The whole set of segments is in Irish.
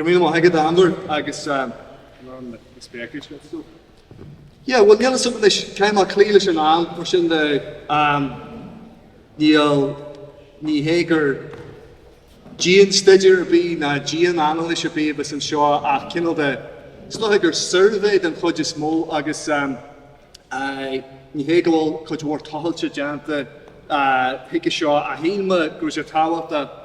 Go raibh míle maith agat, Amber, agus Yeah, bhuel, níl a fhios agam anois, caithfidh mé cloí leis an am, mar sin de, níl, ní hé gur dianstaidéar ar bith ná dian-anailís ar bith a bheas anseo ach cineál de, is dócha gur suirbhé den chuid is mó agus ní hé go bhfuil cuid mhór tochailte déanta chuige seo ach shíl mé go raibh sé tábhachtach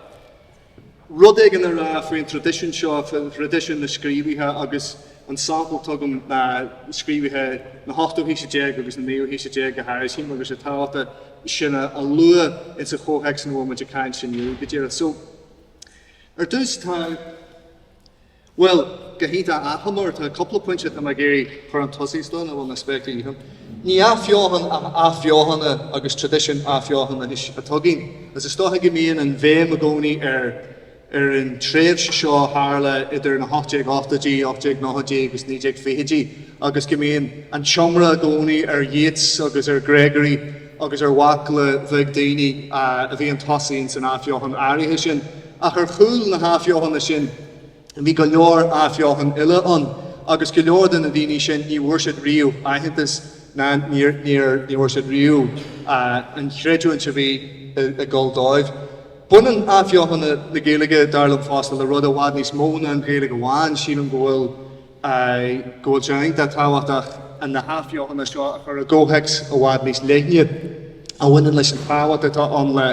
rud éigin a rá faoin traidisiún seo, faoi thraidisiún na scríobhaithe agus an sampla atá agam ná scríobhaithe na hochtú haoise déag agus na naoú haoise déag go háirithe. Shíl mé go raibh sé tábhachtach sin a lua insa chomhthéacs ina bhfuil muid ag caint inniu, go díreach. So, ar dtús tá. Bhuel, go hiontach achomair, tá cúpla pointe atá mé ag iarraidh chur chun tosaigh is dóigh nach bhfuil na spéaclaí uaim. Ní athbheochan ach athbheochana agus traidisiún athbheochana atá againn. Agus is dócha go mbíonn an bhéim i gcónaí ar ar an tréimhse seo a tharla idir na 1880idí, 1890idí agus 1920idí agus go mbíonn an t-iomrá i gcónaí ar Yeats agus ar Gregory agus ar mhacalla bheag daoine a bhí chun tosaigh ins an athbheochan áirithe sin. Ach ar chúl na hathbheochana sin, bhí go leor athbheochan eile ann agus go leor de na daoine sin ní bhfuair siad riamh aitheantas ná níor ní bhfuair siad riamh an chreidiúint a bhí ag dul dóibh. Baineann athbheochan na Gaeilge, dar liom fosta, le rud i bhfad níos mó ná an Ghaeilge amháin. Sílim go bhfuil. go bhfuil sé iontach tábhachtach na hathbheochana seo a chur i gcomhthéacs i bhfad níos leithne a bhaineann leis an tábhacht atá ann le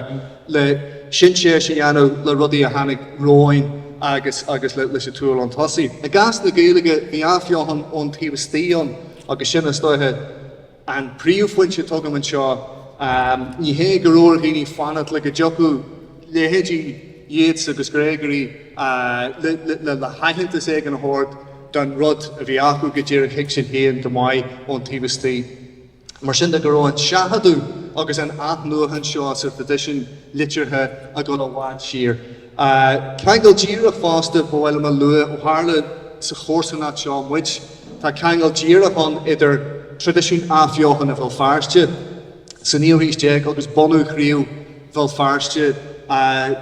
le sintéis a dhéanamh le rudaí a tháinig romhainn agus agus leis an tsúil chun tosaigh. I gcás na Gaeilge, bhí athbheochan ón taobh istigh ann agus sin, is dóiche, An príomhphointe atá agam anseo, ní hé go raibh ar dhaoine fanacht le go dtiocfadh leithéidí Yeats agus Gregory le haitheantas éigin a thabhairt don rud a bhí acu, go díreach thuig siad féin go maith ón taobh istigh. Mar sin de, go raibh an seachadadh agus an athnuachan seo sa traidisiún liteartha ag dul i bhfad siar. Ceangal díreach fosta, ba mhaith liom a lua, ó tharla sa chomharsanacht seo muid, tá ceangal díreach ann idir traidisiún athbheochana Bhéal Feirste sa naoú haois déag agus bunú chraobh Bhéal Feirste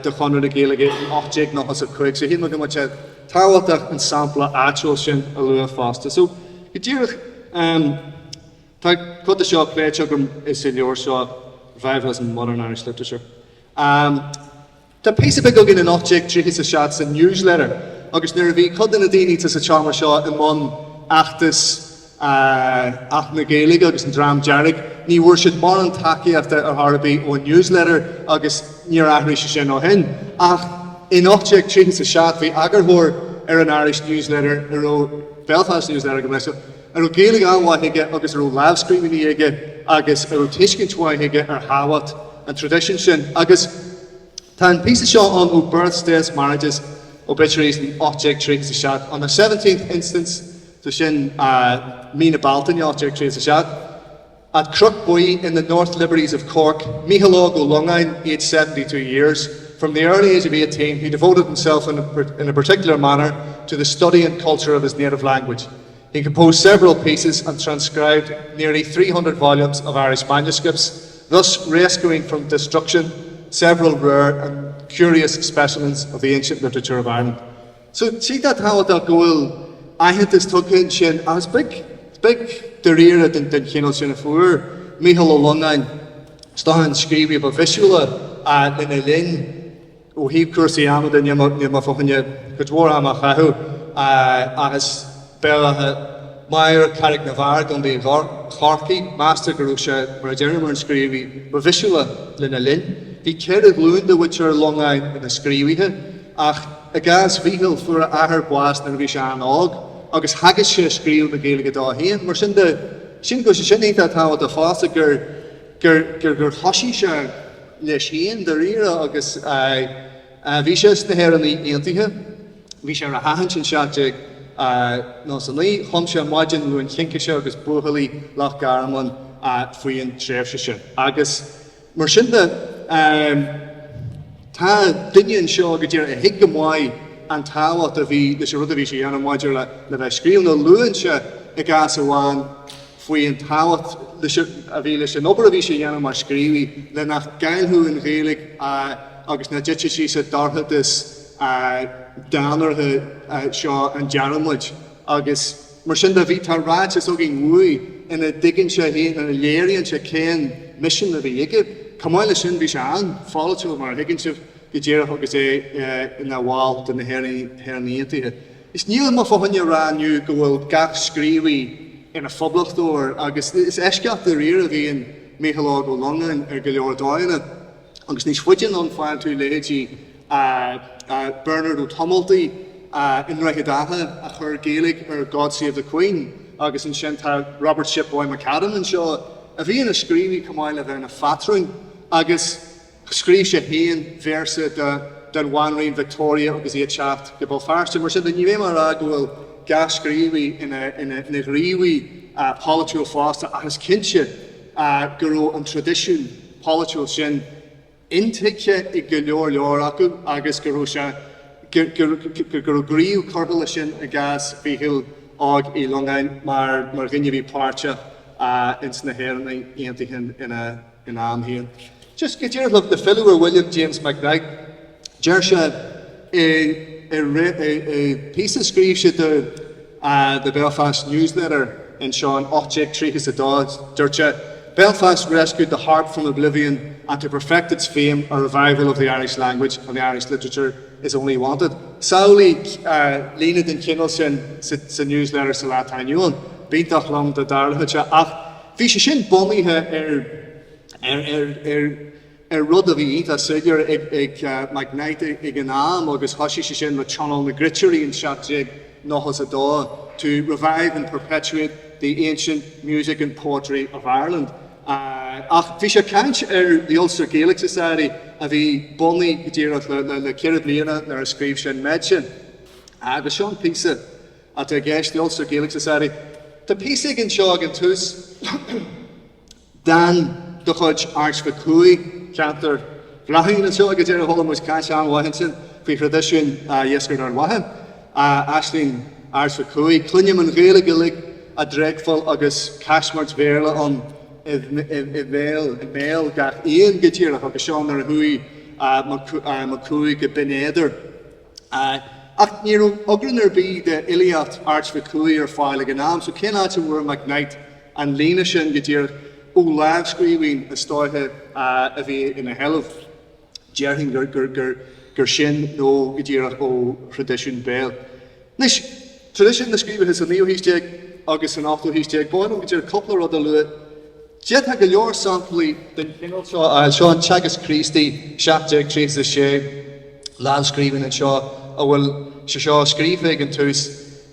de Chonradh na Gaeilge in 1895. So shíl mé go mbeadh sé tábhachtach an sampla áitiúil sin a lua fosta. So, go díreach, tá cuid de seo pléite agam sa leabhar seo, Revivalism in Modern Irish Literature. Tá píosa beag againn in 1837 sa Newsletter agus nuair a bhí cuid de na daoine atá sa tseomra seo i mbun fheachtas Acht na Gaeilge agus an Dream Dearg, ní bhfuair siad mórán tacaíochta ar chor ar bith ón Newsletter agus níor athraigh sé sin ó shin. Ach in 1837 bhí eagarthóir ar an Irish Newsletter a raibh, Belfast Newsletter gabh mo leithscéal, a raibh Gaeilge an-mhaith aige agus a raibh lámhscríbhinní aige agus a raibh tuiscint mhaith aige ar thábhacht an traidisiúin sin. Agus tá an píosa seo ann ó Births, Deaths, Marriages, Obituaries in 1837, on the 17th instant, so sin mí na Bealtaine 1837, at Croc Buí in the North Liberties of Cork, Mícheál Óg Ó Longáin, aged 72 years, from the early age of 18, he devoted himself in a, in a particular manner to the study and culture of his native language. He composed several pieces and transcribed nearly 300 volumes of Irish manuscripts, thus rescuing from destruction several rare and curious specimens of the ancient literature of Ireland. So, iontach tábhachtach go bhfuil aitheantas tugtha ansin ach is beag, is beag dáiríre den, den chineál sin a fuair Mícheál Ó Longáin, is dócha an scríobhaí ba bhisiúla lena linn. Ó thaobh cúrsaí ama de, níl mé fá choinne cuid mhór ama a chaitheamh ach as Béal Átha Maoir, Carraig na bhFear, i gContae Chorcaí. Meastar go raibh sé, mar a deirim, ar an scríobhaí ba bhisiúla lena linn. Bhí 4 ghlúin de mhuintir Longáin ina scríobhaithe, ach i gcás Mhíchíl, fuair a athair bás nuair a bhí sé an-óg agus theagasc sé scríobh na Gaeilge dó féin. Mar sin de, sílim go bhfuil sé sin iontach tábhachtach fosta gur gur thosaigh sé leis féin, dáiríre, agus bhí sé sna hÉireannaigh Aontaithe. Bhí sé ar a thathaint in 1799. Chum sé Maidin Luain Chincise agus Buachaillí Loch Garman faoi an tréimhse sin. Agus mar sin de, tá duine anseo go díreach a thuig go maith an tábhacht a bhí leis an rud a bhí sé a dhéanamh maidir le bheith ag scríobh. Nó luann sé i gcás amháin, faoi an tábhacht a bhí leis an obair a bhí sé a dhéanamh mar scríobhaí le nach gcaillfeadh an Ghaeilge agus nach dtitfeadh sí sa dorchadas. Danartha seo an dearmaid agus mar sin de bhí tá ráiteas againn uaidh ina dtuigeann sé féin, ina léiríonn sé cén misean a bhí aige. Chomh maith leis sin bhí sé an-pholaitiúil mar a thuigeann sibh go díreach agus é ina bhall de na hÉireannaigh Aontaithe. Is níl mé fá choinne a rá inniu go bhfuil gach scríobhaí ina phoblachtóir agus is eisceacht dáiríre a bhí in Mícheál Óg Ó Longáin ar go leor dóigheanna. Agus níos faide anonn faigheann tú leithéidí Bernard Ó Tomaltaigh i nDroichead Átha a chuir Gaeilge ar God Save the Queen agus ansin tá Robert Shipboy McAdam anseo a bhí ina scríobhaí chomh maith le bheith ina phátrún agus scríobh sé féin véarsa don Bhanríon Victoria agus í ag teacht go Béal Feirste. Mar sin de ní bheidh mé ag rá go bhfuil gach scríobhaí ina ghníomhaí polaitiúil fosta ach is cinnte go raibh an traidisiún polaitiúil sin intuigthe ag go leor leor acu agus go raibh sé, go raibh gníomh curtha leis sin i gcás Mhíchíl Óig Uí Longáin mar dhuine a bhí páirteach ins na hÉireannaigh Aontaithe ina am féin. Just go díreach le filleadh ar William James McKnight, deir sé i píosa a scríobh sé do The Belfast Newsletter anseo in 1832, dúirt sé, Belfast rescued the harp from oblivion and to perfect its fame a revival of the Irish language and the Irish literature is only wanted. Samhlaigh líne den chineál sin sa Newsletter sa lá atá inniu ann. B'iontach liom dá dtarlódh sé ach bhí sé sin bunaithe ar ar ar rud a bhí iontach soiléir ag McKnight ag an am agus thosaigh sé sin le Tionól na gCruitirí in 1792, to revive and perpetuate the ancient music and poetry of Ireland. Ach bhí sé ag caint ar The Ulster Gaelic Society a bhí bunaithe go díreach le ceithre bliana nuair a scríobh sé an méid sin. Agus seo an píosa atá i gceist, The Ulster Gaelic Society. Tá píosa ag anseo ag an tús. Dán de chuid Airt Mhic Cumhaigh, ceantar Bhláithín anseo ag deireadh chuala muid caint an-mhaith ansin faoi thraidisiún dheisceart Ard Mhacha. Aisling Airt Mhic Cumhaigh, Cluinim an Ghaeilge uilig á dtréigfeáil agus caismirt Bhéarla ann i mbéal gach aon go díreach agus seo nuair a chuaigh Mac Cumhaigh go Binn Éadair. Ach ní raibh eagrán ar bith de fhilíocht Airt Mhic Cumhaigh ar fáil ag an am, so cén áit a bhfuair McKnight an líne sin go díreach? Ó lámhscríbhinn is dóiche a bhí ina sheilbh. Déarfainn gur sin nó go díreach ó thraidisiún béil. Anois, traidisiún na scríobhaithe sa naoú haois déag agus san ochtú haois déag, ba mhaith liom go díreach cúpla rud a lua. D'fhéadfá go leor samplaí den chineál seo a fháil. Seo an Teagasc Críostaí, 1736, lámhscríbhinn anseo a bhfuil sé seo scríofa ag an tús,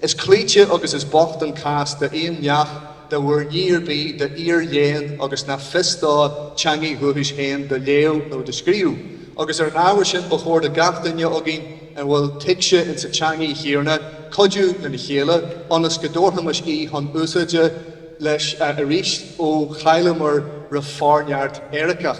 Is cloíte agus is bocht an cás d'aon neach de bhur ní ar bith d'fhíor-léann agus nach fios dó teangaidh dhúchais féin do léamh nó do scríobh. Agus ar an ábhar sin ba chóir do gach duine againn a bhfuil tuigse insa teangaidh chéarna cuidiú lena chéile ionas go dtabharfaimis í chun úsáide leis arís ó chailleamar re forneart éiriceach.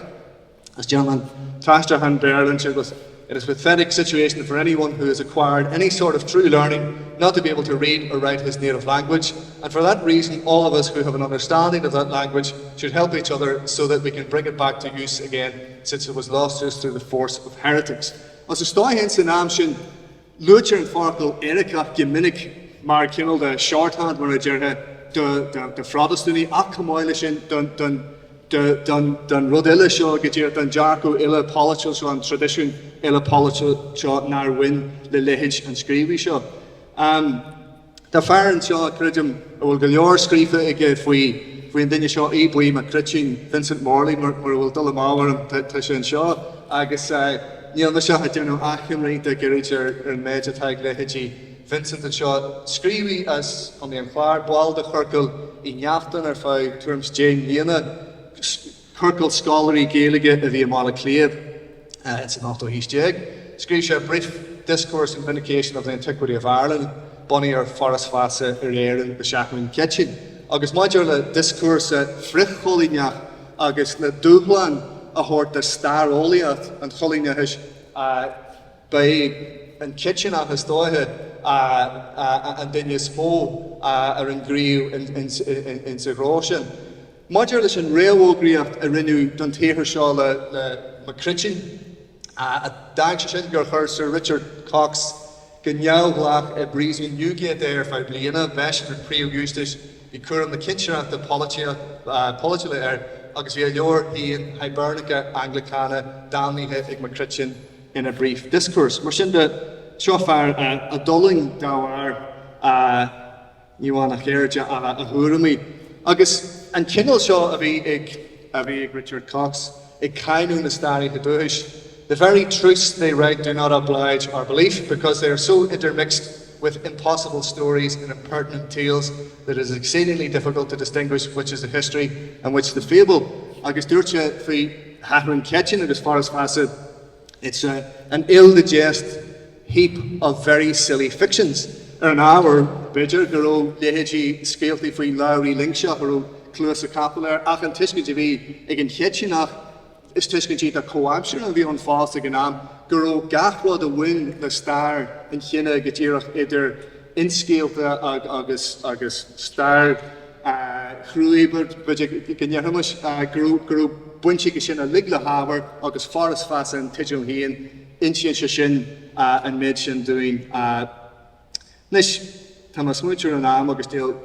As déanann an t-aistriúchán Béarla ansin agus It is a pathetic situation for anyone who has acquired any sort of true learning not to be able to read or write his native language, and for that reason all of us who have an understanding of that language should help each other so that we can bring it back to use again since it was lost to us through the force of heretics. Agus is dóigh féin san am sin Luaitear an focal eiriceach go minic mar chineál de shorthand, mar a déarfá, do Phrotastúnaigh ach chomh maith leis sin don rud eile seo, go díreach don dearcadh uile polaitiúil seo, an traidisiún uile polaitiúil seo nár bhain le leithéid an scríobhaí seo. Tá fear anseo, creidim, a bhfuil go leor scríofa aige faoi faoi an duine seo, Aodh Buí Mac Cruitín, Vincent Morley, mura bhfuil dul amú orm, tá sé anseo agus níl mise ach ag déanamh achoimre iontach gairid ar an méid atá ag leithéidí Vincent anseo. Scríobhaí as Contae an Chláir, ball de Chiorcal Uí Neachtain ar feadh tuairim is 10 mbliana, Ciorcal scoláirí Gaeilge a bhí i mBaile Átha Cliath ins an ochtú haois déag. Scríobh sé Brief Discourse in Vindication of the Antiquity of Ireland, bunaithe ar Foras Feasa ar Éirinn le Seathrún Céitinn. Agus maidir le dioscúrsa frithchoilíneach agus le dúshlán a thabhairt do staireolaíocht an choilíneachais, ba é an Céitinneach is dóiche an duine is mó a rinne gníomh insa threo sin. Maidir leis an réamhfhógraíocht a rinneadh don tsaothar seo le Mac Cruitín, d'fhág sé sin gur chuir Sir Richard Cox. go neamhghleách i bpríosún Newgate é ar feadh bliana, b'eisean an Príomh-Ghiúistís, bhí cúram na cinsireachta polaitiúla air agus bhí a leabhar féin Hibernica Anglicana damnaithe ag Mac Cruitin in A Brief Discourse. Mar sin de, seo fear a d'fhulaing dá bharr a. ní amháin a cheirde ach a thuairimí. Agus an cineál seo a bhí ag a bhí ag Richard Cox, ag cáineadh na staraithe dúchais, The very truths they write do not oblige our belief because they are so intermixed with impossible stories and impertinent tales that it is exceedingly difficult to distinguish which is the history and which the fable. Agus dúirt sé faoi Sheathrún Céitinn agus Foras Feasa, It's an ill-digest heap of very silly fictions. Ar an ábhar, b'fhéidir, go raibh leithéidí scéaltaí faoi Labhraí Loingseach a raibh cluasa capaill air, ach an tuiscint a bhí ag an Chéitinneach, is tuiscint iontach comhaimseartha a bhí ann fosta ag an am, go raibh gach rud a bhain le stair an chine go díreach idir fhinscéalta agus agus stair chruaidh, b'fhéidir go ndéarfaimis, go raibh baint aige sin uilig le hábhar agus Foras Feasa an teideal féin, insíonn sé sin an méid sin dúinn. Anois, tá mé ag smaointiú ar an am agus níl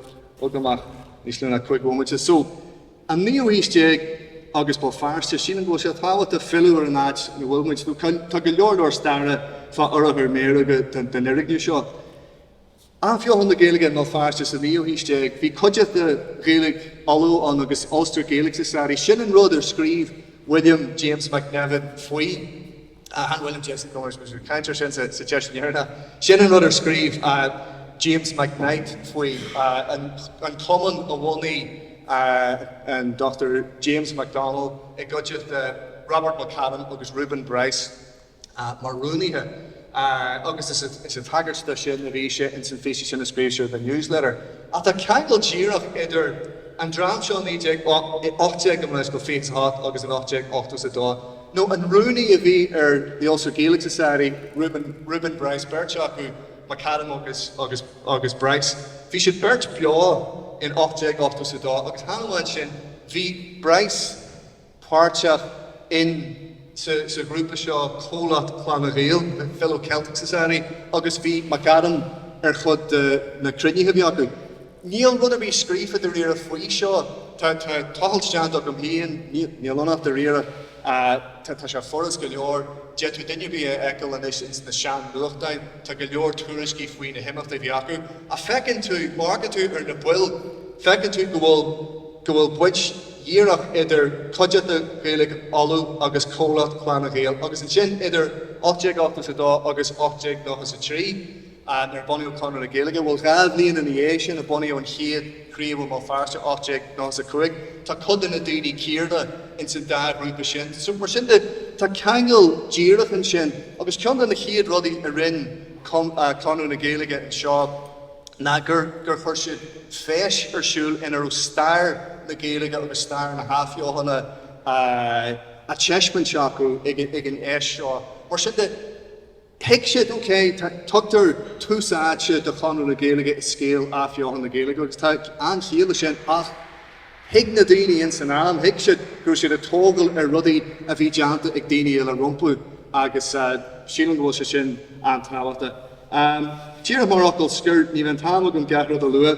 agam ach níos lú ná 5 bhomaite. So, an naoú haois déag agus Béal Feirste, sílim go bhfuil sé tábhachtach filleadh ar an áit ina bhfuil muid. Tá go leor leor staire fá oirthear méaróige den fhoirgneamh seo. Athbheochan na Gaeilge i mBéal Feirste sa naoú haois déag, bhí Cuideachta Ghaeilge Uladh ann agus Ulster Gaelic Society, sin an rud ar scríobh William James McNevin faoi, chan William James Montgomery, bhí mé ag caint air sin sa tseisiún dheireanach, sin an rud ar scríobh James McKnight faoi, an cumann a bhunaigh an Dr James McDonnell i gcuideachta Robert McAdam agus Reuben Bryce. mar rúnaithe agus is ag tagairt dó sin a bhí sé ins an phíosa sin a scríobh sé do Newsletter. Ach tá ceangal díreach idir an dream seo i 1918 go 1928 agus in 1882, nó an rúnaí a bhí ar The Ulster Gaelic Society, Reuben, Reuben Bryce, beirt acu, McAdam agus, agus, agus Bryce, bhí siad beirt beo in 1882 agus chan amháin sin, bhí Bryce, páirteach in sa sa ghrúpa seo Comhlucht Chlanna Ghael, the Philo Celtic Society, agus bhí McAdam ar chuid de na cruinnithe a bhí acu. Níl rud ar bith scríofa dáiríre faoi seo. Tá tá tochailt déanta agam féin, níl ann ach dáiríre, tá tá sé furast go leor, d'fhéadfadh duine ar bith a fheiceáil anois ins na sean-nuachtáin, tá go leor tuairiscí faoi na himeachtaí a bhí acu. Ach feiceann tú, má amharcann tú ar na baill, feiceann tú go bhfuil go bhfuil baint dhíreach idir Cuideachta Ghaeilge Uladh agus Comhlucht Chlanna Ghael agus ansin idir 1882 agus 1893 nuair a bunaíodh Conradh na Gaeilge, bhuel dhá bhliain ina dhiaidh sin a bunaíodh an chéad chraobh i mBéal Feirste, 1895. Tá cuid de na daoine céanna ins an dá ghrúpa sin. So mar sin de tá ceangal díreach ansin agus ceann de na chéad rudaí a rinne Conradh na Gaeilge anseo, ná gur gur chuir siad feis ar siúl ina raibh stair na Gaeilge agus stair na hAthbheochana á taispeáint acu ag ag an fheis seo. Mar sin de, thuig siad, ok, tugtar tús áite do Chonradh na Gaeilge i scéal Athbheochan na Gaeilge agus tá an-chiall leis sin ach Thuig na daoine ins an am, thuig siad go raibh siad ag tógáil ar rudaí a bhí déanta ag daoine eile rompu agus sílim go bhfuil sé sin an-tábhachtach. Díreach mar fhocal scoir, ní bheidh an t-am agam gach rud a lua.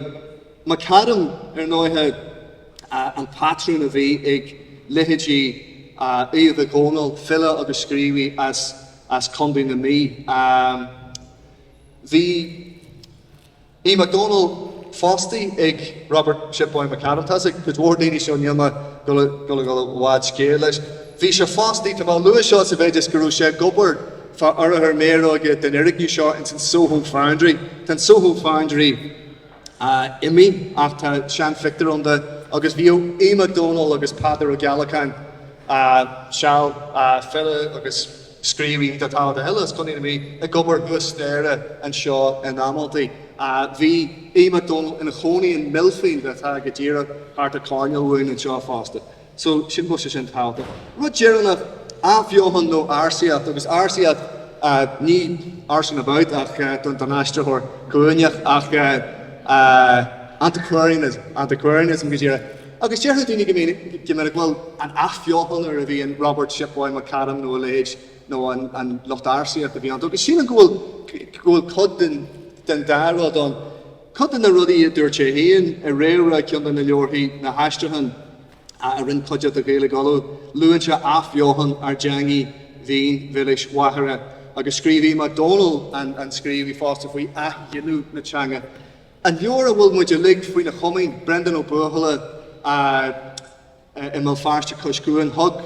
McAdam, ar ndóighe, an pátrún a bhí ag leithéidí Aodh Mhic Dhónaill, file agus scríobhaí as Contae na Mí. Bhí. Aodh Mac Dónaill fostaithe ag Robert Shipboy McAdam. Tá a fhios ag cuid mhór daoine seo, níl mé ag dul a dhul i bhfad scéil leis. Bhí sé fostaithe, tá mé á lua seo sa mhéid is go raibh sé ag obair fá oirthear méaróige den fhoirgneamh seo ins an Soho Foundry. Tá an Soho Foundry imithe ach tá seanphictiúr ann de agus bhíodh Aodh Mac Dónaill agus Peadar Ó Gealacáin seal, file agus. Scríobhaí iontach tábhachtach eile as Contae na Mí ag obair thuas staighre anseo in amanntaí. Bhí Aodh Mac Dónaill ina chónaí in Millfield atá go díreach thart an coirnéal uainn anseo fosta. So sílim go bhfuil sé sin tábhachtach. Rud deireanach, athbheochan nó ársaíocht, agus ársaíocht ní arson about ach don aistritheoir cúinneach ach antiquarianism, antiquarianism go díreach. Agus déarfadh daoine go minic, bhuel, an athbheochanóir a bhí in Robert Shipboy McAdam nó a leithéid. nó an lucht ársaíochta a bhí ann. Agus sílim go bhfuil go bhfuil cuid den den dá rud ann. Cuid de na rudaí a dúirt sé féin i réamhrá ceann de na leabharthaí, na haistriúcháin a rinne Cuideachta Ghaeilge Uladh, luann sé athbheochan ár dteangaidh mhín mhilis mháthartha agus scríobh Aodh Mac Dónaill, an scríobhaí, fosta faoi athghiniúint na teanga. An leabhar a bhfuil muid uilig faoina chomaoin, Breandán Ó Buachalla i mBéal Feirste Cois Cuain, thug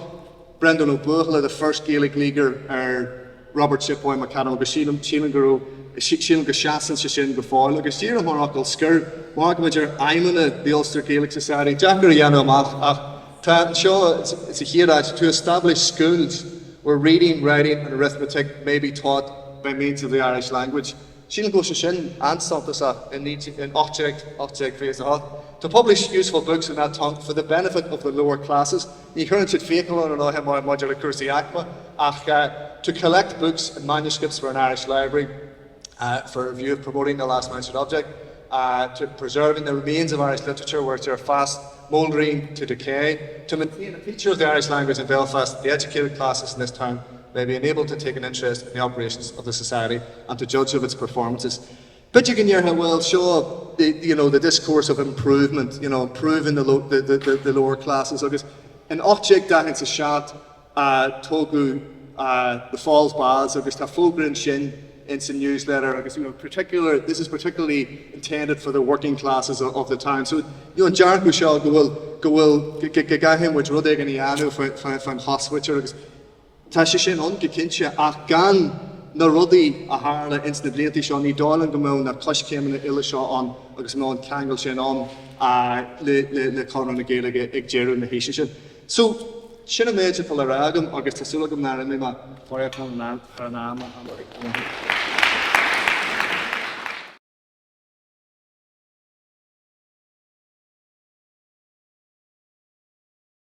Breandán Ó Buachalla 'The First Gaelic Leaguer' ar Robert Shipboy McAdam agus sílim, sílim go raibh, sílim go seasann sé sin go fóill. Agus díreach mar fhocal scoir, má amharcann muid ar aidhmeanna The Ulster Gaelic Society, deacair a dhéanamh amach ach tá anseo sa chéad áit, to establish schools where reading, writing and arithmetic may be taught by means of the Irish language. Sílim go bhfuil sé sin an-suntasach in 1828. To publish useful books in that tongue for the benefit of the lower classes. Ní chuireann siad fiacail ann ar ndóighe maidir le cúrsaí aicme ach to collect books and manuscripts for an Irish library for a view of promoting the last mentioned object, to preserving the remains of Irish literature which are fast mouldering to decay, to maintain a teacher of the Irish language in Belfast, the educated classes in this town may be enabled to take an interest in the operations of the society and to judge of its performances. B'fhéidir go ndéarfá, well, seo the, you know, the discourse of improvement, you know, improving the, the, the, the, the lower classes agus in 1847 uh, tógadh uh, the Falls Baths agus tá fógra ansin in sa newsletter agus you know, particular, this is particularly intended for the working classes of, of the town. So you know, an dearcadh seo go bhfuil go bhfuil go gcaithfidh muid rud éigin a dhéanamh faoin chosmhuintir agus Tá sé sin ann go cinnte, ach gan na rudaí a tharla ins na blianta seo ní dóigh liom go mbeadh na coiscéimeanna uile seo ann agus go mbeadh an ceangal sin ann le Conradh na Gaeilge ag deireadh na haoise sin. So, sin an méid atá le rá agam agus tá súil agam nár imigh mé thar an am.